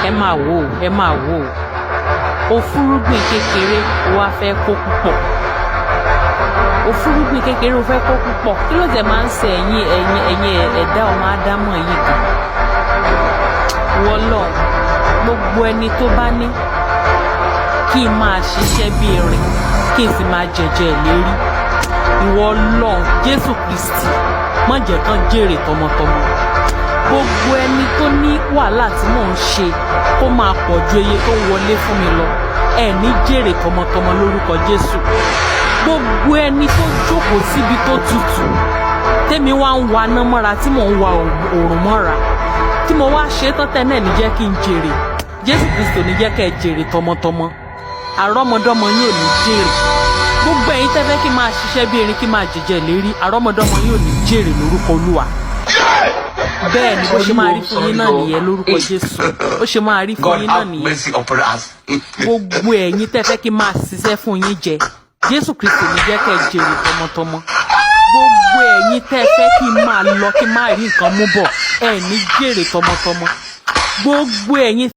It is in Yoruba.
Ẹ máa wò ó, ẹ máa wò ó. O fúrúgbìn kékeré, o wá fẹ́ kó púpọ̀. O fúrúgbìn kékeré, o fẹ́ kó púpọ̀. Kí ló tẹ̀ máa ń ṣe ẹ̀yin ẹ̀dá ọmọ ádámọ̀ yìí gan? Wọ́lọ́ gbogbo ẹni tó bá ní kí n máa ṣiṣẹ́ bí erin, kí n sì máa jẹ̀jẹ̀ ìlérí. Ìwọ Ọlọ́run Jésù Kristi, má jẹ́ kán jèrè tọmọtọmọ. Gbogbo ẹni tó ní wàhálà tí mò ń ṣe kó máa pọ̀ ju iye tó ń wọlé fún mi lọ, ẹ ní jèrè tọmọtọmọ lórúkọ Jésù. Gbogbo ẹni tó jókòó síbi tó tutù, tẹ́mi wá ń wa iná mọ́ra, tí mò ń wa òrùn mọ́ra, tí mo wá ṣe tán tẹ́ náà ní jẹ́ kí n jèrè, Jésù Kristi ò ní jẹ́ kẹ́ ẹ jèrè tọmọtọmọ. Àrọ́mọdọ́mọ yóò ní jèrè. Gbogbo ẹ̀yin tẹ́ fẹ́ kí n máa ṣiṣẹ́ bí erin, kí n máa jẹjẹ lérí, àrọ́mọdọ́mọ yóò ní jèrè lórúkọ Olúwa. Bẹ́ẹ̀ ni bó ṣe máa rí fún yín náà nìyẹn lórúkọ Jésù. Bó ṣe máa rí fún God yín náà have nìyẹn. mercy upon us. Gbogbo ẹ̀yin tẹ́ fẹ́ kí n máa ṣiṣẹ́ fún yín jẹ, Jésù Kristi ní jẹ́ kẹ́ ẹ jèrè tọmọtọmọ. Gbogbo ẹ̀yin tẹ́ fẹ́ kí n máa lọ, kí n máa rí nǹkan mú bọ̀, ẹ ní jèrè tọmọtọmọ. Gbogbo ẹ̀yin.